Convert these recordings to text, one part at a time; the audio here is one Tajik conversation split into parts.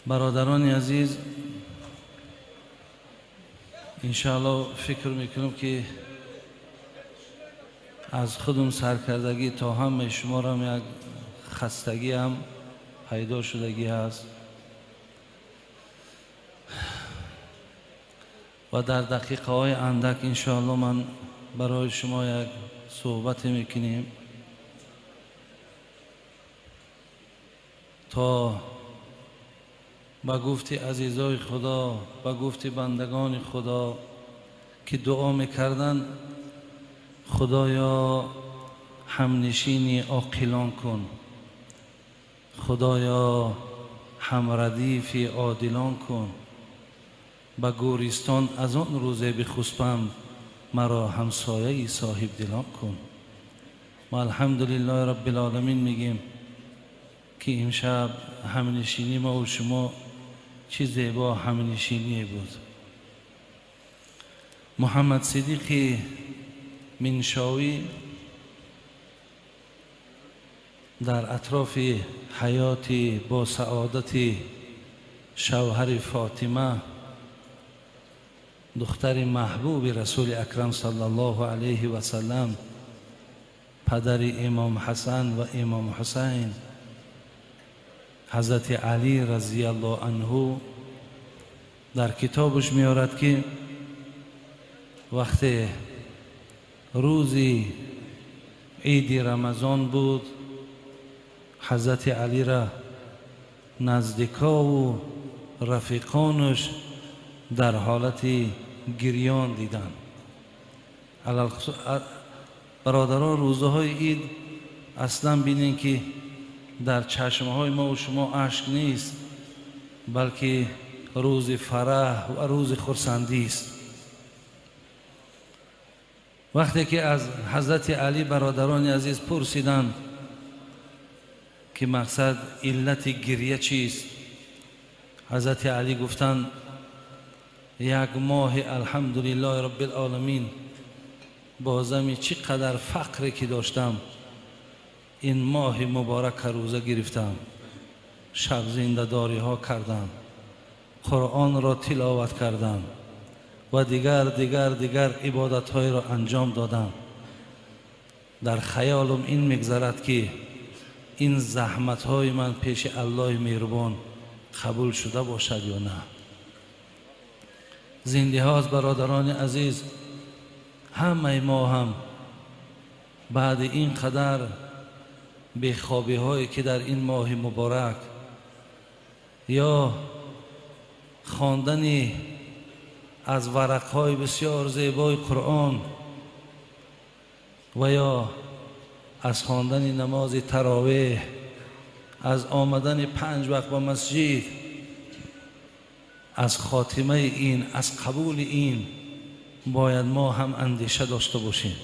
Бародарони азиз, иншоаллоҳ фикр мекунам ки аз худам саркардагӣ то ҳамаи шуморо як хастагӣ ҳам пайдо шудагӣ ҳаст ва дар дақиқаҳои андак иншоаллоҳ ман барои шумо як суҳбате мекунем то ба гуфти азизои Худо, ба гуфти бандагони Худо ки дуо мекарданд: Худоё ҳамнишини оқилон кун, Худоё ҳамрадифи одилон кун, ба гӯристон аз он рӯзе бихуспам, маро ҳамсояи соҳибдилон кун. Мо алҳамдулиллоҳи раббилоламин мегем ки имшаб ҳамнишинии мо ва шумо чӣ зебо ҳамнишиние буд. Муҳаммад Сидиқи Миншовӣ дар атрофи ҳаёти бо саодати шавҳари Фотима, духтари маҳбуби Расули Акрам саллаллоҳу алайҳи васаллам, падари Имом Ҳасан ва Имом Ҳусайн, Ҳазрати Алӣ разияллоҳу анҳу дар китобаш меорад ки вақте рӯзи иди Рамазон буд, Ҳазрати Алиро наздикову рафиқонаш дар ҳолати гирён диданд. Бародарон, рӯзаҳои ид аслан бинед ки дар чашмҳои мо ва шумо ашк нест, балки рӯзи фараҳ ва рӯзи хурсандист. Вақте ки аз Ҳазрати Алӣ бародарони азиз пурсиданд ки мақсад иллати гиря чист, Ҳазрати Алӣ гуфтанд: як моҳи алҳамдулиллоҳи раббилоламин бо зами чӣ қадар фақре ки доштам, ин моҳи муборака рӯза гирифтам, шаб зиндадориҳо кардам, Қуръонро тиловат кардам ва дигар дигар дигар ибодатҳоеро анҷом додам. Дар хаёлам ин мегзарад ки ин заҳматҳои ман пеши Аллоҳи меҳрубон қабул шуда бошад ё на. Зиндиҳост бародарони азиз, ҳамаи мо ҳам баъди ин қадар бехобиҳое ки дар ин моҳи муборак ё хондани аз варақҳои бисёр зебои Қуръон ва ё аз хондани намози таровеҳ, аз омадани 5 вақт ба масҷид, аз хотимаи ин, аз қабули ин бояд мо ҳам андеша дошта бошем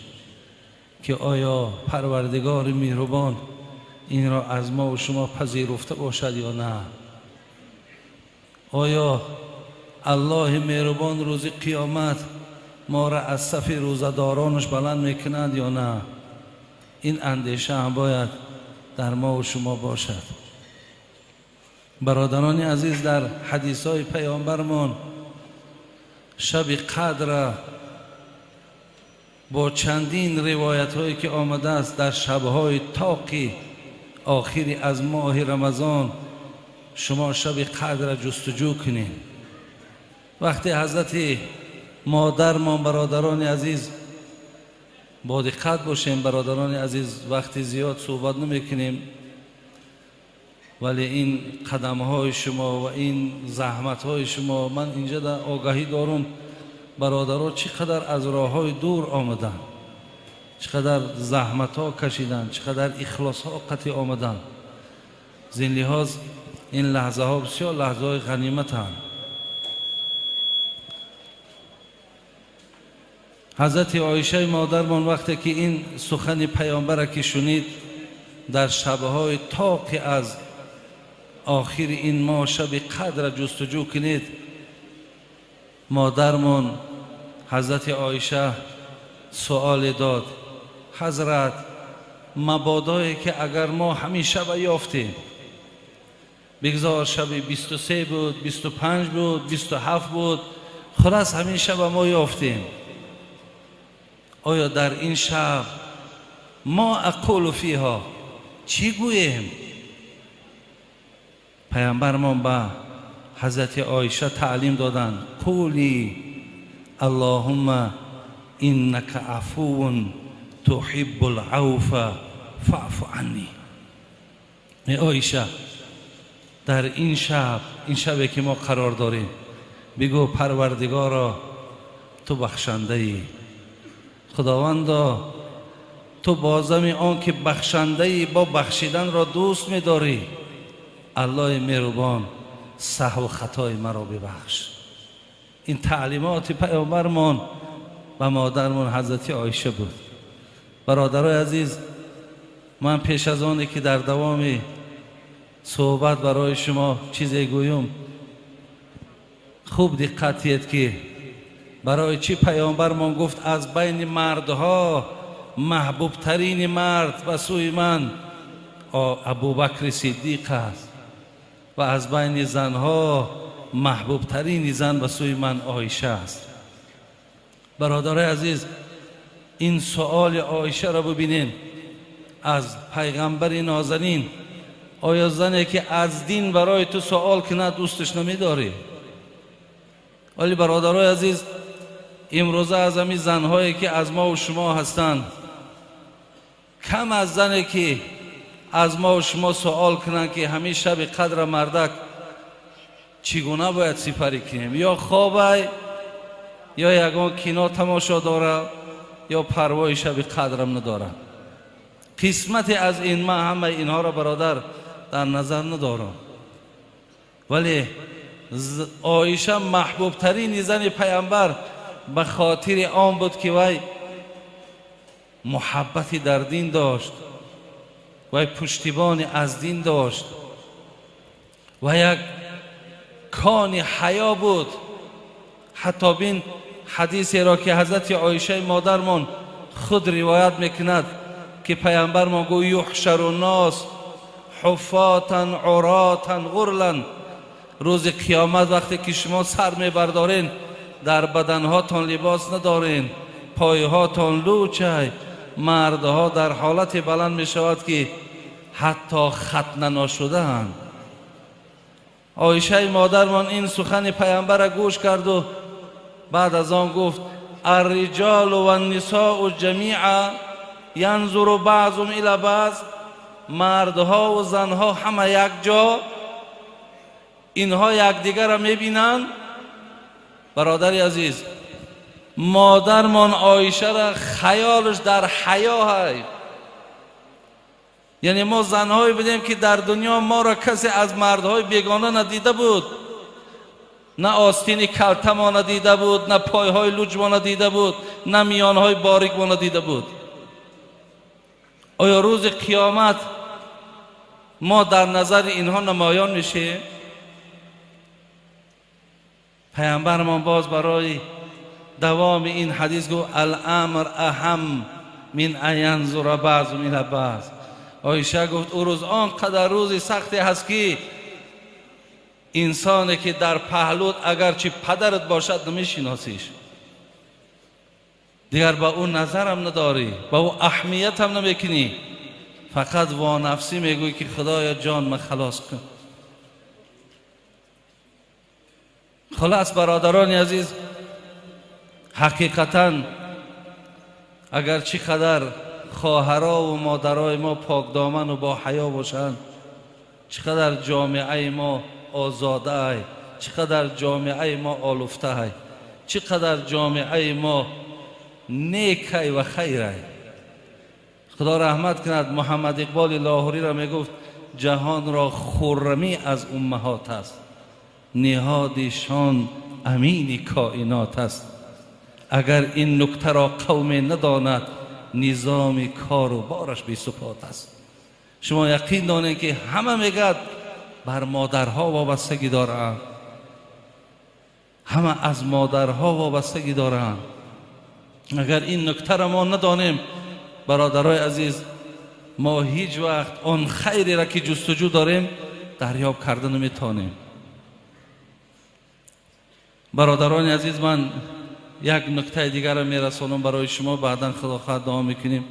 ки оё Парвардигори меҳрубон инро аз мо ва шумо пазируфта бошад ё на. Оё Аллоҳи меҳрубон рӯзи қиёмат моро аз сафи рӯзадоронаш баланд мекунад ё на. Ин андеша ҳам бояд дар мо ва шумо бошад. Бародарони азиз, дар ҳадисҳои паёмбармон шаби қадра бо чандин ривоятҳое ки омадааст дар шабҳои тоқи охири аз моҳи Рамазон шумо шаби қадра ҷустуҷӯ кунед. Вақте ҳазрати модармон, бародарони азиз, бо диққат бошем, бародарони азиз, вақти зиёд суҳбат намекунем, вале ин қадамҳои шумо ва ин заҳматҳои шумо, ман инҷа дар огаҳӣ дорум, бародаро чӣ қадар аз роҳҳои дур омаданд, чӣ қадар заҳматҳо кашиданд, чӣ қадар ихлосҳо қатъи омаданд. Зин лиҳоз ин лаҳзаҳо бисёр лаҳзаҳои ғаниматанд. Ҳазрати Оишаи модармон вақте ки ин сухани паёмбара ки шунид, дар шабҳои тоқи аз охири ин моҳ шаби қадра ҷустуҷӯ кунед, модармон ҳазрати Оиша суоле дод: ҳазрат, мабодое ки агар мо ҳамин шаба ёфтем, Бигзор шаби 23 буд, 25 буд, 27 буд, хулас ҳамин шаба мо ёфтем. Оё дар ин шаб мо ақулу фиҳо чӣ гӯем? Паямбармон ба ҳазрати Оиша таълим доданд: қули аллоҳумма иннака афувун туҳиббул авфа фаъфу анни. Эй Оиша, дар ин шаб, ин шабе ки мо қарор дорем, бигӯ: Парвардигоро, ту бахшандаӣ, Худовандо, ту бозами он ки бахшандаӣ, бо бахшиданро дӯст медорӣ, Аллоҳи меҳрубон, саҳву хатои маро бибахш. Ин таълимоти паёмбармон ба модармон ҳазрати Оиша буд. Бародарои азиз, ман пеш аз оне ки дар давоми суҳбат барои шумо чизе гӯюм, хуб диққат диҳед, ки барои чӣ паёмбармон гуфт: аз байни мардҳо маҳбубтарини мард ба сӯи ман Абубакри Сиддиқ аст ва аз байни занҳо маҳбубтарини зан ба сӯи ман Оиша аст. Бародарои азиз, ин суоли Оишаро бибинед аз пайғамбари нозанин: оё зане ки аз дин барои ту суол кунад, дӯсташ намедорӣ? Вале, бародарои азиз, имрӯза аз ҳамин занҳое ки аз мо шумо ҳастанд, кам аз зане ки аз мо шумо суол кунанд, ки ҳамин шаби қадра мардак чӣ гуна бояд сипарӣ кунем, ё хобай, ё ягон кино тамошо дора, ё парвои шаби қадрам надорад. Қисмате аз ин ман ҳамаи инҳоро, бародар, дар назар надорам, вале Оиша маҳбубтарини зани паямбар ба хотири он буд, ки вай муҳаббати дар дин дошт, вай пуштибони аз дин дошт ва як кони ҳаё буд. Ҳатто бин ҳадисеро, ки ҳазрати Оишаи модармон худ ривоят мекунад, ки паямбармон гӯ: юҳшару нос ҳуфотан уротан ғурлан. Рӯзи қиёмат вақте ки шумо сар мебардорен, дар баданҳотон либос надорен, пойҳотон лучай, мардҳо дар ҳолате баланд мешавад, ки ҳатто хатна нашудаанд. Оишаи модармон ин сухани паямбара гӯш карду баъд аз он гуфт: арриҷолу ваннисоу ҷамиа янзуру баъзум ила баъз. Мардҳову занҳо ҳама якҷо инҳо якдигарро мебинанд. Бародари азиз, модармон Оишара хаёлаш дар ҳаё ҳай. Яъне мо занҳое будем, ки дар дунё моро касе аз мардҳои бегона надида буд, на остини калтамо надида буд, на пойҳои луҷмо надида буд, на миёнҳои борикмо надида буд. Оё рӯзи қиёмат мо дар назари инҳо намоён мешем? Паямбармон боз барои давоми ин ҳадис гуфт: аламр аҳам мин ан янзура баъзум ила баъз. Оиша гуфт: ӯ рӯз он қадар рӯзи сахте ҳаст, ки инсоне ки дар паҳлуд агарчи падарат бошад, намешиносиш, дигар ба ӯ назарам надорӣ, ба ӯ аҳамиятам намекунӣ, фақат вонафсӣ мегӯӣ, ки худоё, ҷон ма халос кун. Хулас, бародарони азиз, ҳақиқатан агар чӣ қадар хоҳарову модарои мо покдоману бо ҳаё бошанд, чӣ қадар ҷомеаи мо озодаай, чӣ қадар ҷомеаи мо олуфтаай, чӣ қадар ҷомеаи мо некай ва хайрай. Худо раҳмат кунад Муҳаммад Иқболи Лоҳуриро, мегуфт: ҷаҳонро хуррамӣ аз уммаҳот аст, ниҳодишон амини коинот аст. Агар ин нуктаро қавме надонад, низоми кору бораш бесупот аст. Шумо яқин донед, ки ҳама мегӯяд бар модарҳо вобастагӣ доранд, ҳама аз модарҳо вобастагӣ доранд. Агар ин нуктаро мо надонем, бародарои азиз, мо ҳеҷ вақт он хайреро, ки ҷустуҷӯ дорем, дарёб карда наметавонем. Бародарони азиз, ман як нуктаи дигарро мерасонам барои шумо, баъдан худо хоҳад дуо мекунем.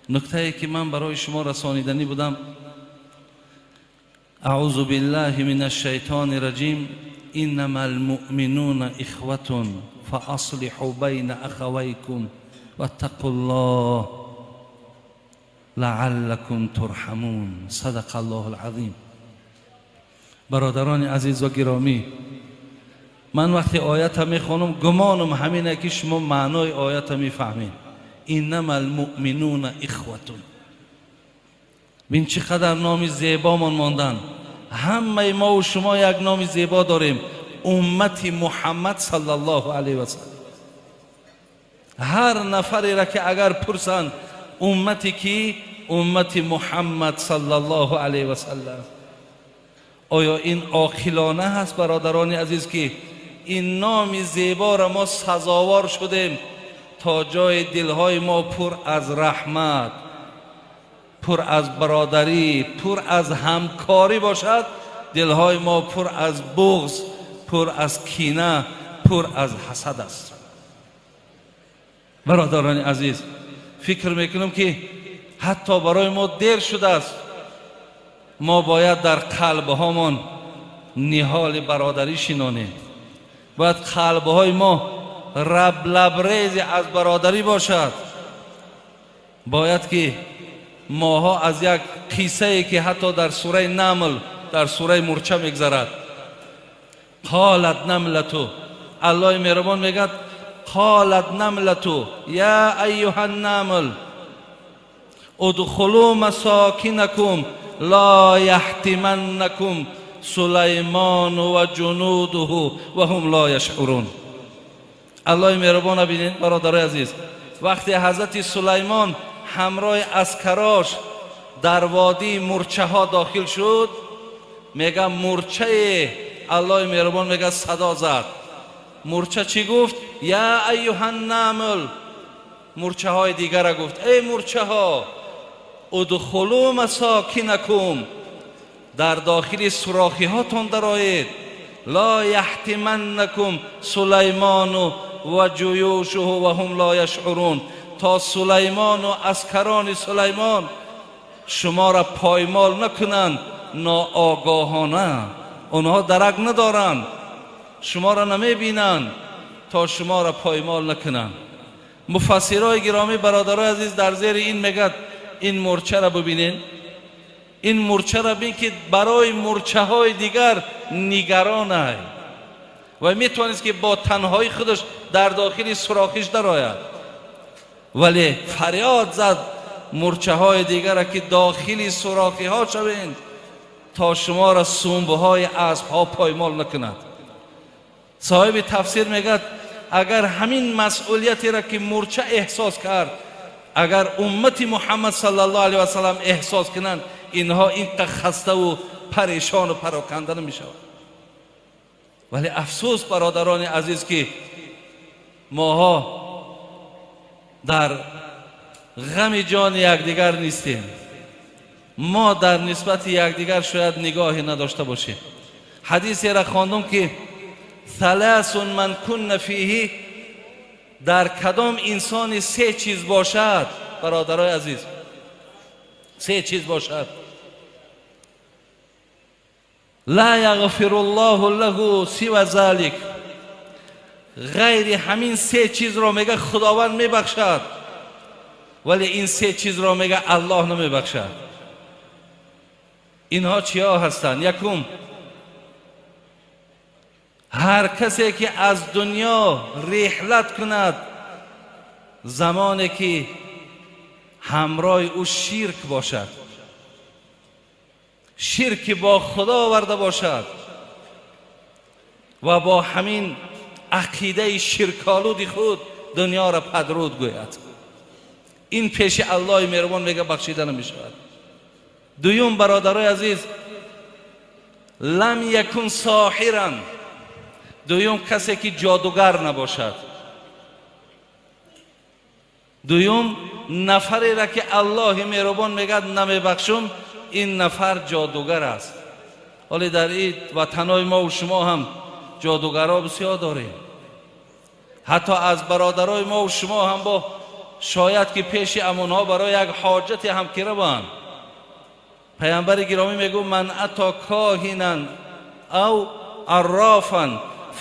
Нуктае ки ман барои шумо расониданӣ будам, аъузу биллаҳи минаш шайтони раҷим, иннамал муъминуна ихватун фааслиҳу байна ахавайкум ваттақуллоҳ лааллакум турҳамун. Садақаллоҳул азим. Бародарони азиз ва гиромӣ, ман вақте оята мехонам, гумонам ҳамине ки шумо маънои оята мефаҳмед. Иннамал муъминуна ихватун. Бин чӣ қадар номи зебомон мондан. Ҳамаи мо ва шумо як номи зебо дорем, уммати Муҳаммад саллаллоҳу алайҳи васаллам. Ҳар нафареро ки агар пурсанд уммати кӣ, уммати Муҳаммад саллаллоҳу алайҳи васаллам. Оё ин оқилона ҳаст, бародарони азиз, ки ин номи зеборо мо сазовор шудем то ҷои дилҳои мо пур аз раҳмат, пур аз бародарӣ, пур аз ҳамкорӣ бошад, дилҳои мо пур аз буғз, пур аз кина, пур аз ҳасад аст. Бародарони азиз, фикр мекунам ки ҳатто барои мо дер шудааст. Мо бояд дар қалбҳомон ниҳоли бародарӣ шинонем. Бояд қалбҳои мо лабрези аз бародарӣ бошад. Бояд ки моҳо аз як қиссае ки ҳатто дар сураи Намл, дар сураи Мурча мегзарад, қолат намлату, Аллоҳи меҳрубон мегӯяд қолат намлату я айюҳа намл удхулу масокинакум ла яҳтиманнакум Сулаймону ва ҷунудуҳу ва ҳум ло яшъурун. Аллоҳи меҳрубона бинед, бародарои азиз, вақте ҳазрати Сулаймон ҳамроҳи аскарош дар водии мурчаҳо дохил шуд, мега мурчае, Аллоҳи меҳрубон мега садо зад. Мурча чӣ гуфт? Я айюҳан намл. Мурчаҳои дигара гуфт: эй мурчаҳо, удхулу масокинакум, дар дохили сурохиҳотон дароед, ло яҳтиманнакум Сулаймону ва ҷуюшуҳу ва ҳум ло яшъурун, то Сулаймону аскарони Сулаймон шуморо поймол накунанд ноогоҳона. Онҳо дарак надоранд, шуморо намебинанд, то шуморо поймол накунанд. Муфассирои гиромӣ, бародарои азиз, дар зери ин мегӯяд ин мурчаро бибинед, ин мурчаро бин ки барои мурчаҳои дигар нигаронай ва метавонист ки бо танҳои худаш дар дохили сурохиш дарояд, вале фарёд зад мурчаҳои дигарро ки дохили сурохиҳо шавед то шуморо сумбҳои аспҳо поймол накунад. Соҳиби тафсир мегӯяд агар ҳамин масъулиятеро ки мурча эҳсос кард, агар уммати Муҳаммад саллаллоҳу алайҳи васаллам эҳсос кунанд, инҳо инқадр хаставу парешону пароканда намешаванд. Вале афсӯс, бародарони азиз, ки моҳо дар ғами ҷони якдигар нестем. Мо дар нисбати якдигар шояд нигоҳе надошта бошем. Ҳадисеро хондум ки саласун ман кунна фиҳи, дар кадом инсони се чиз бошад, бародарои азиз, се чиз бошад, ла яғфиру ллоҳу лаҳу сива залик, ғайри ҳамин се чизро мега Худованд мебахшад, вале ин се чизро мега Аллоҳ намебахшад. Инҳо чиҳо ҳастанд? Якум, ҳар касе ки аз дунё реҳлат кунад замоне ки ҳамроҳи ӯ ширк бошад, ширки бо Худо оварда бошад ва бо ҳамин ақидаи ширколуди худ дунёро падруд гӯяд, ин пеши Аллоҳи меҳрубон мега бахшида намешавад. Дуюм, бародарои азиз, лам якун соҳиран, дуюм касе ки ҷодугар набошад. Дуюм нафареро ки Аллоҳи меҳрубон мегӯяд намебахшум, ин нафар ҷодугар аст. Ҳоле дар ин ватанҳои мо шумо ҳам ҷодугарҳо бисёр дорем. Ҳатто аз бародарои мо шумо ҳам бо шояд ки пеши амонҳо барои як ҳоҷате ҳам ки раванд. Паёмбари гиромӣ мегӯ ман ато коҳинан ав аррофан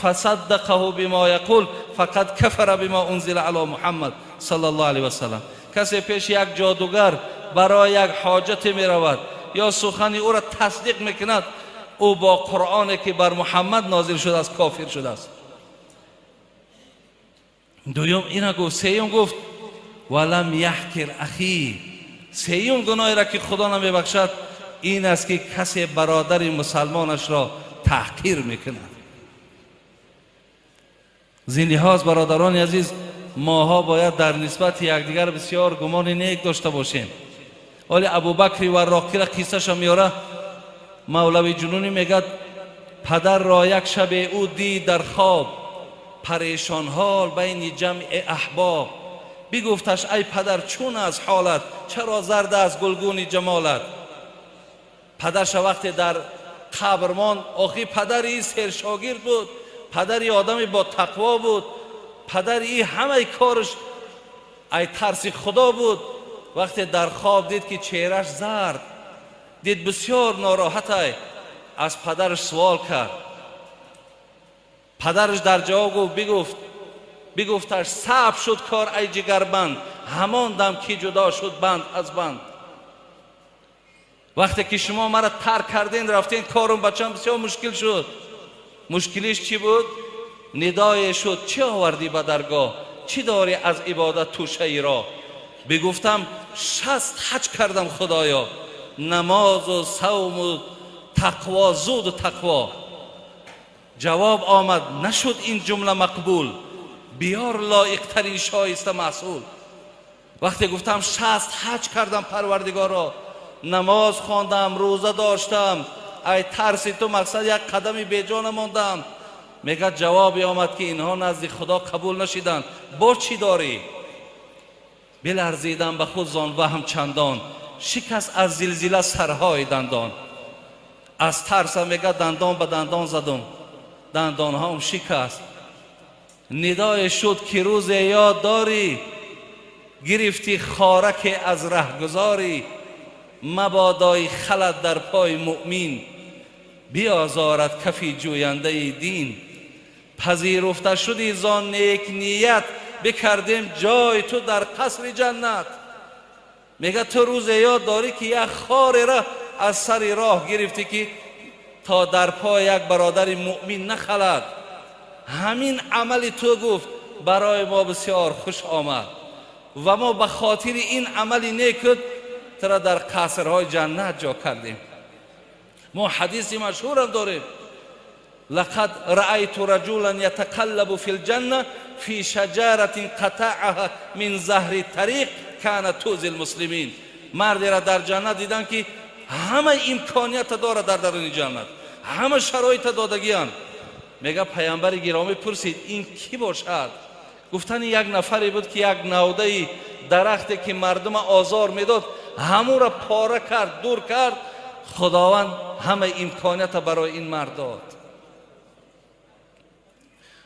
фасаддақаҳу бима яқул фақад кафара бима унзила ало Муҳаммад саллаллоҳу алайҳи васаллам. Касе пеши як ҷодугар барои як ҳоҷате меравад ё сухани ӯро тасдиқ мекунад, ӯ бо Қуръоне ки бар Муҳаммад нозил шудааст кофир шудааст. Дуюм ина гуфт. Сеюм гуфт валам яҳкир ахи. Сеюм гуноҳеро ки Худо намебахшад ин аст ки касе бародари мусалмонашро таҳқир мекунад. Зин лиҳоз бародарони азиз, моҳо бояд дар нисбати якдигар бисёр гумони нек дошта бошем. Ҳоле Абубакри Варроқиро қиссаша меёра, Мавлави Ҷунунӣ мегӯяд падарро як шабе ӯ дид дар хоб, парешонҳол байни ҷамъи аҳбоб. Бигуфташ ай падар, чун аз ҳолат, чаро зард аст гулгуни ҷамолат? Падарша вақте дар қабр монд, охи падари сершогирд буд, падари одами бо тақво буд, падари ҳамаи корш ай тарси Худо буд. Вақте дар хоб дид ки чеҳраш зард, дид бисёр нороҳатай, аз падараш суол кард. Падараш дар ҷавоб гуфт, бигуфташ саб шуд кор ай ҷигарбанд, ҳамон дам ки ҷудо шуд банд аз банд. Вақте ки шумо маро тарк карден рафтен, корум бачам бисёр мушкил шуд. Мушкилиш чӣ буд? Нидое шуд, чӣ овардӣ ба даргоҳ, чӣ дорӣ аз ибодат тӯшаи роҳ? Бигуфтам 60 ҳаҷ кардам Худоё, намозу савму тақво, зуду тақво. Ҷавоб омад нашуд ин ҷумла мақбул, биёр лоиқтарин шоиста маҳсул. Вақте гуфтам 60 ҳаҷ кардам Парвардигоро, намоз хондам, рӯза доштам, ай тарси ту мақсад як қадами беҷо намондам. Мегӯяд ҷавобе омад ки инҳо назди Худо қабул нашиданд. Бо чӣ дорӣ? Биларзидам ба худ зон ваҳм чандон, шикаст аз зилзила сарҳои дандон. Аз тарсам мегӯяд дандон ба дандон задум, дандонҳом шикаст. Нидое шуд ки рӯзе ёд дорӣ, гирифтӣ хораке аз раҳгузорӣ, мабодои халат дар пой муъмин, биозорад кафи ҷӯяндаи дин. Пазируфта шудӣ зон нек ният, бикардем ҷой ту дар қасри ҷаннат. Мегӯяд ту рӯзе ёд дорӣ ки як хореро аз сари роҳ гирифтӣ ки то дар пой як бародари муъмин нахалад. Ҳамин амали ту гуфт барои мо бисёр хуш омад ва мо ба хотири ин амали некут туро дар қасрҳои ҷаннат ҷо кардем. Мо ҳадиси машҳурам дорем: лақад раайту раҷулан ятақаллабу фи лҷанна фи шаҷаратин қатаъаҳа мин заҳри тариқ кана тузи лмуслимин. Мардеро дар ҷаннат дидам ки ҳама имконията дорад дар даруни ҷаннат, ҳама шароита додагианд. Мега паямбари гиромӣ пурсид ин кӣ бошад? Гуфтани як нафаре буд ки як навдаи дарахте ки мардума озор медод ҳамура пора кард, дур кард. Худованд ҳама имконията барои ин мард дод.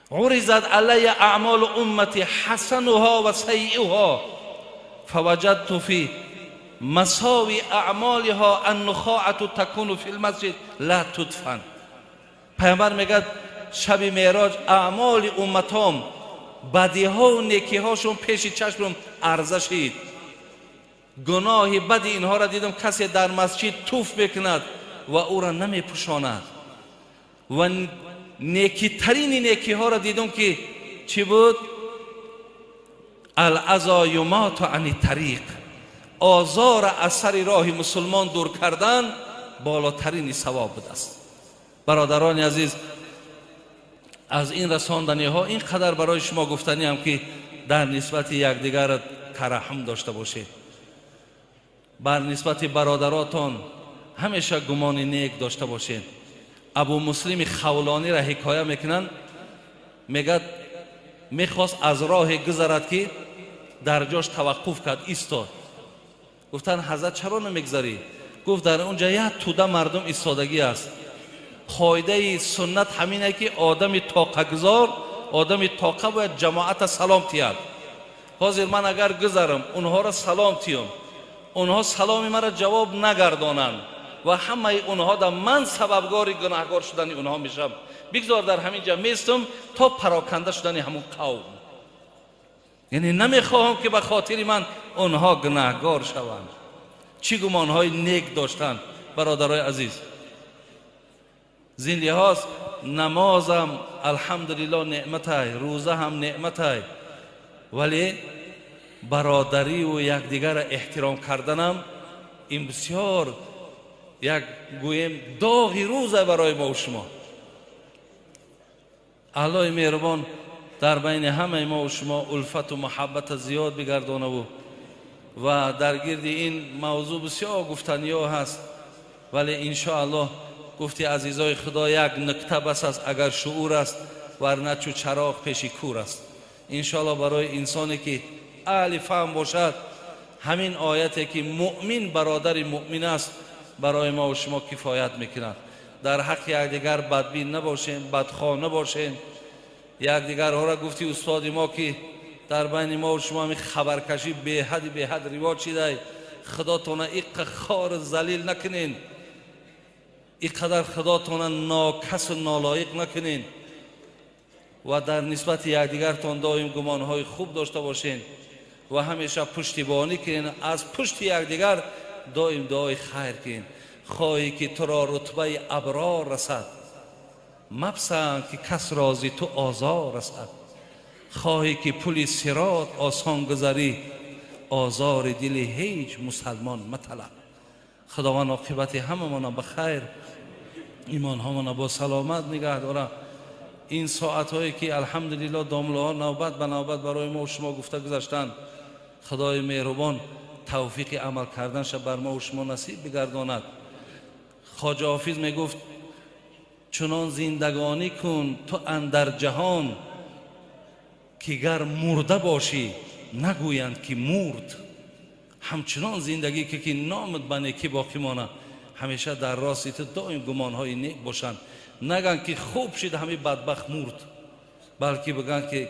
Уризат алайя аъмолу уммати ҳасануҳо ва сайиуҳо фаваҷадту фи масови аъмолиҳо аннухоату такуну фи лмасҷид ла тудфан. Паямбар мегӯяд шаби меъроҷ аъмоли умматом, бадиҳову некиҳошон пеши чашмам арза шид. Гуноҳи бади инҳоро дидам, касе дар масҷид туф мекунад ва ӯро намепӯшонад. Ва некитарини некиҳоро дидам ки чӣ буд? Алазо юмоту ани тариқ. Озора аз сари роҳи мусулмон дур кардан болотарини савоб будааст. Бародарони азиз, аз ин расонданиҳо ин қадар барои шумо гуфтаниам ки дар нисбати якдигар тараҳҳум дошта бошед, бар нисбати бародаротон ҳамеша гумони нек дошта бошед. Абу Муслими Хавлониро ҳикоя мекунанд, мегӯяд мехост аз роҳе гузарад ки дар ҷош таваққуф кард, истод. Гуфтанд ҳазрат чаро намегузарӣ? Гуфт дар он ҷа як тӯда мардум истодагӣ аст. Қоидаи суннат ҳамине ки одами тоқагузор, одами тоқа бояд ҷамоата салом тиҳад. Ҳозир ман агар гузарам, онҳоро салом тиём, онҳо саломи маро ҷавоб нагардонанд ва ҳамаи онҳо да ман сабабгори гунаҳгор шудани онҳо мешавам. Бигзор дар ҳамин ҷа местум то пароканда шудани ҳамун қавм. Яъне намехоҳам ки ба хотири ман онҳо гунаҳгор шаванд. Чӣ гумонҳои нек доштанд, бародарои азиз. Зин лиҳоз намозам алҳамдулилло неъматай, рӯза ҳам неъматай, вале бародариву якдигарро эҳтиром карданам ин бисёр як гӯем доғи рӯза барои мо шумо. Аллоҳи меҳрубон дар байни ҳамаи мо шумо улфату муҳаббата зиёд бигардонаву ва дар гирди ин мавзӯъ бисёр гуфтаниҳо ҳаст, вале иншоаллоҳ гуфти азизои худо як нукта бас аст агар шуур аст, варна чу чароғ пеши кур аст. Иншоаллоҳ барои инсоне ки аҳли фаҳм бошад ҳамин ояте ки муъмин бародари муъмин аст барои мо шумо кифоят мекунад. Дар ҳаққи якдигар бадбин набошем, бадхоҳ набошем. Якдигарҳоро гуфти устоди мо ки дар байни мо шумо ҳамин хабаркашӣ беҳади беҳад ривоҷ шидай, худотона иққа хор залил накунен, иқадар худотона нокасу нолоиқ накунен ва дар нисбати якдигартон доим гумонҳои хуб дошта бошен ва ҳамеша пуштибонӣ кунен, аз пушти якдигар доим дуои хайр кунен. Хоҳӣ ки туро рутбаи аброр расад, мапсанд ки кас рози ту озор расад. Хоҳӣ ки пули сирот осон гузарӣ, озори дили ҳеҷ мусалмон маталаб. Худованд оқибати ҳамамона ба хайр, имонҳомона бо саломат нигаҳ дорад. Ин соатҳое ки алҳамдулилло домлаҳо навбат ба навбат барои мо шумо гуфта гузаштанд, худои меҳрубон тавфиқи амал карданша бар мо шумо насиб бигардонад. Хоҷа Ҳофиз мегуфт: чунон зиндагонӣ кун ту андар ҷаҳон, ки гар мурда бошӣ нагӯянд ки мурд. Ҳамчунон зиндагӣ ки номат ба некӣ боқӣ монад, ҳамеша дар рости ту доим гумонҳои нек бошанд. Нагӯянд ки хуб шид ҳамин бадбахт мурд, балки бигӯянд ки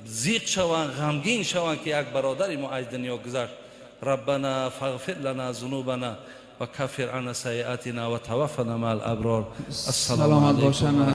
зиқ шаванд, ғамгин шаванд ки як бародари мо аз дунё гузашт. Раббана фағфир лана зунубана ва каффир анна сайиатина ва таваффана маал аброр. Ассалому алайкум.